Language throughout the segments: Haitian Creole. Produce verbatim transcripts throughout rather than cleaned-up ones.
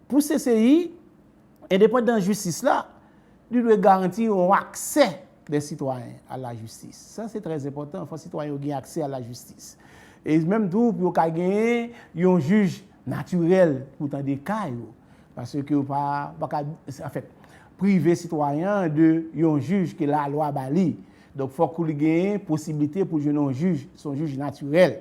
Pou C C I, endepandans jistis la, li dwe garanti yon aksè dè sitwayen a la jistis. Sa se trè enpòtan, fò sitwayen yo gen aksè a la jistis. E menm tou pou yo ka genyen yon jij natirèl pou tande ka yo. Paske yo pa, pa ka, anfèt, prive sitwayen an de yon jij ke lalwa ba li. Donk fòk li genyen posiblite pou jwenn yon jij, se yon jij natirèl.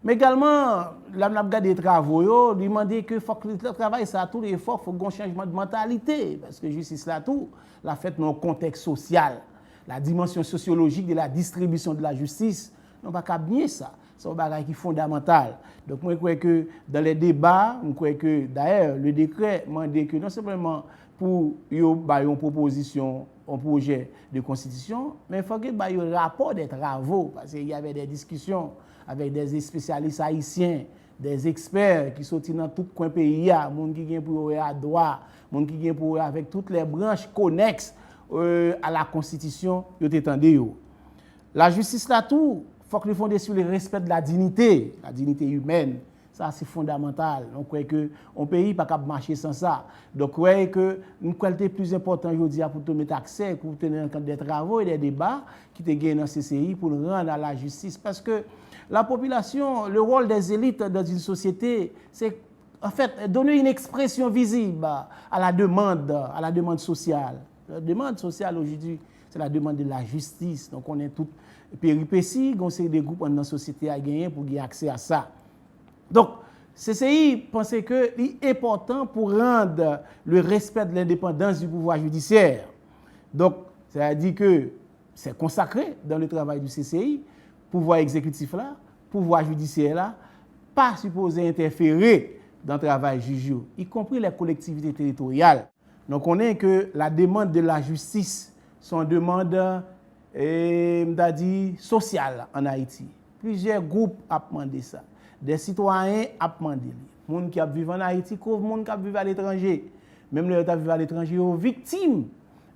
Men egalman, lè n ap gade travo yo, li mande ke fòk travay sa tou, e fòk, fòk gen yon chanjman de mantalite, paske jistis la tou, la fèt nan yon kontèks sosyal. La dimension sociologique de la distribution de la justice, nou pa ka nye sa. Se yon bagay ki fondamantal. Donk mwen kwè ke dans les débats, mwen kwè ke dayè, le décret mande ke non sèlman pou yo bay yon pwopozisyon, yon pwojè de konstitisyon, men fòk yo bay yo rapò de travo, paske y avait des discussions avec des spécialistes haïtiens, des experts ki soti nan tout kwen peyi a, moun ki gen pou yo wè a dwa, moun ki gen pou yo wè avèk tout les branches connexes euh, à la constitution, yo te tande yo. Lajistis la tou, fòk li fonde sur le respect de la dignité, la dignité humaine. Sa se fondamantal. Nou kwè ke yon peyi pa kab mache san sa. Donk kwè ke m kwè l te pli enpòtan jodi a pou te met aksè, pou te nan kad de travo e de deba ki te gen nan C C I pou n rann a lajistis. Paske la population, le rôle des élites dans une société, c'est en fait donner une expression visible à la demande, à la demande sociale. La demande sociale aujourd'hui, c'est la demande de la justice. Donk konnen tout peripesi, gon seri de gwoup anndan sosyete a genyen pou gen aksè a sa. Donk, C C I panse ke li enpòtan pou rann le respect de l'indépendance du pouvoir judiciaire. Donk, c'est-à-dire que c'est consacré dans le travail du C C I, pouvwa egzekitif la, pouvwa jidisyè la, pa sipoze entèfere dan travay jij yo, y compris les collectivités territoriales. Nou konnen ke la demande de la justice se yon demande, eh, m ta di, sosyal an Ayiti. Plizyè gwoup ap mande sa. De sitwayen ap mande li. Moun ki ap viv an Ayiti, kou moun k ap viv aletranje. Menm lè yo t ap viv aletranje, yo viktim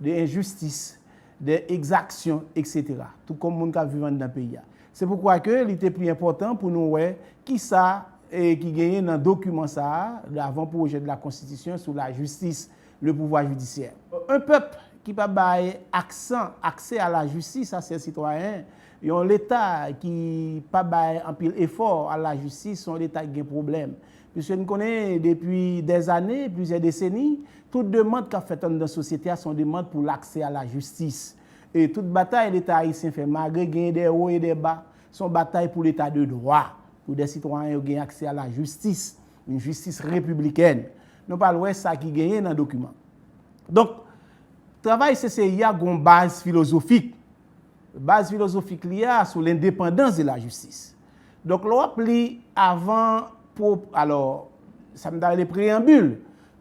de enjistis, de egzaksyon, etsetera. Tout kòm moun k ap viv anndan peyi a. Se poukwa ke li te pli enpòtan pou nou wè kisa eh, ki genyen nan dokiman sa a, l'avant-projet de la constitution sur la justice, le pouvoir judiciaire. Un peuple ki pa bay aksan, aksè a lajistis a ses citoyens, yon leta ki pa bay anpil efò a lajistis, se yon leta ki gen pwoblèm. Piske n konnen depi dèzane, plizyè deseni, tout demann k ap fèt anndan sosyete a se yon demann pou laksè a lajistis. E tout batay leta ayisyen fè, malgre genyen de wo e de ba, se yon batay pou leta de dwa, pou de sitwayen yo gen aksè a lajistis, yon jistis repiblikèn. Nou pral wè sa ki genyen nan dokiman. Donk, travay C C I a gon baz filozofik. Baz filozofik li a sou lendepandans de lajistis. Donk, lè w ap li avan, alò, sa m ta rele preyanbil,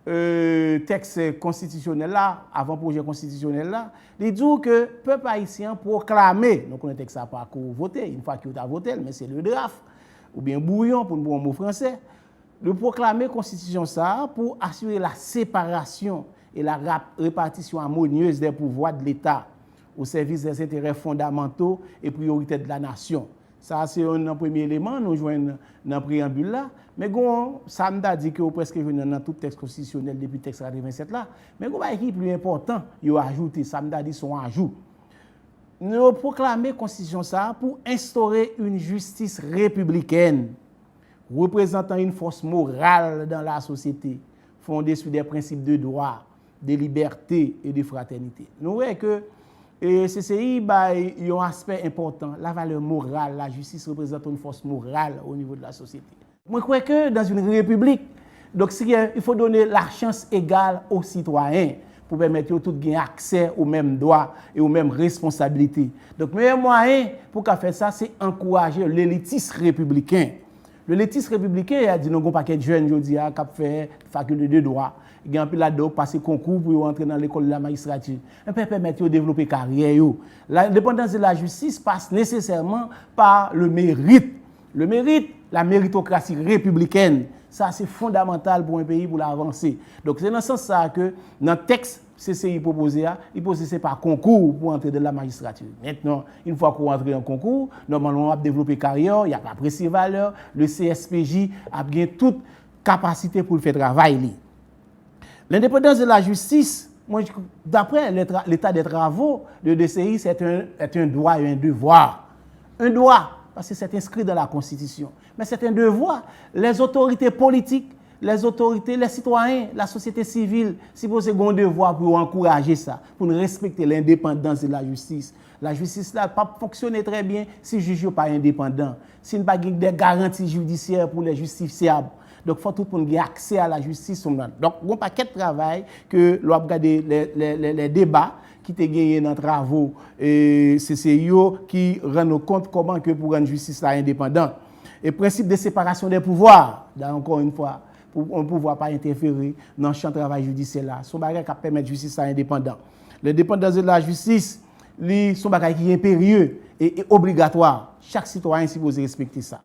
euh, tèks konstitisyonèl la, avan pwojè konstitisyonèl la, li di w ke pèp ayisyen an pwoklame, nou konnen tèks sa pako vote, yon fwa ke yo ta vote l, men se le draft, oubyen bouyon pou n pran yon mo fransè, li pwoklame konstitisyon sa a pou asire la séparation et la rap- répartition harmonieuse des pouvoirs de l'État au service des intérêts fondamentaux et prioritaires de la nation. Sa a se youn nan premye eleman nou jwenn nan preyanbil la. Men gon, sa m ta di ke ou prèske jwenn nan, nan tout tèks konstitisyonèl depi tèks katrevennsèt la. Men gon bagay ki pli enpòtan yo ajoute, sa m ta di se yon ajou. Nou pwoklame konstitisyon sa a pou instaurer une justice républicaine, représentant une force morale dans la société, fondée sur des principes de droit, de liberté et de fraternité. Nou wè ke eh, C C I bay yon aspè enpòtan, la valè moral, la jistis reprezante yon fòs moral o nivo de la sosyete. Mwen kwè ke dans une république, donk si il faut donner la chance égale aux citoyens pou pèmèt yo tout gen aksè o menm dwa e o menm responsabilite. Donk meyè mwayen pou ka fè sa se ankouraje lelitis repibliken. Lelitis repibliken a di nou gon pakèt jèn jodi a k ap fè fakilte de dwa. Gen anpil ladan yo pase konkou pou yo antre nan lekòl de la majistrati. Enben pèmèt yo devlope karyè yo. Lendepandans de la jistis pase nesesèman pa le mérite. Le mérite, la méritocratie républicaine, sa se fondamantal pou yon peyi pou l avanse. Donk se nan sans sa a ke nan tèks C C I pwopoze a, li pwopoze se pa konkou pou antre dan la majistrati. Mentnan, yon fwa ke w antre an konkou, nòmalman w ap devlope karyè w, y ap apresye valè w, le C S P J ap gen tout kapasite pou l fè travay li. L'indépendance de la justice, moi, je- d'après le tra- l'état des travaux de D C I, c'est un, est un droit et un devoir. Un droit, parce que c'est inscrit dans la Constitution. Mais c'est un devoir. Les autorités politiques, les autorités, les citoyens, la société civile, sipoze gen yon devwa pou yo ankouraje sa, pou nou respekte l'indépendance de la justice. Lajistis la p ap fonksyone trè byen si jij yo pa endepandan, si n pa gen de garanti jidisyè pou lè jistisyab. Donk, fò tout moun gen aksè a lajistis. Donk, gon pakèt travay ke lè w ap gade lè, lè, lè, lè deba ki te genyen nan travo e, C C I yo ki rann nou kont kòman ke pou rann jistis la endepandan. E prensip de separasyon de pouvwa, da ankò yon fwa, pou yon pouvwa pa entèfere nan chan travay jidisyè la. Se yon bagay k ap pèmèt jistis la endepandan. L'indépendance de la justice, li se yon bagay ki enperye e, e obligatwa. Chak sitwayen sipoze respekte sa.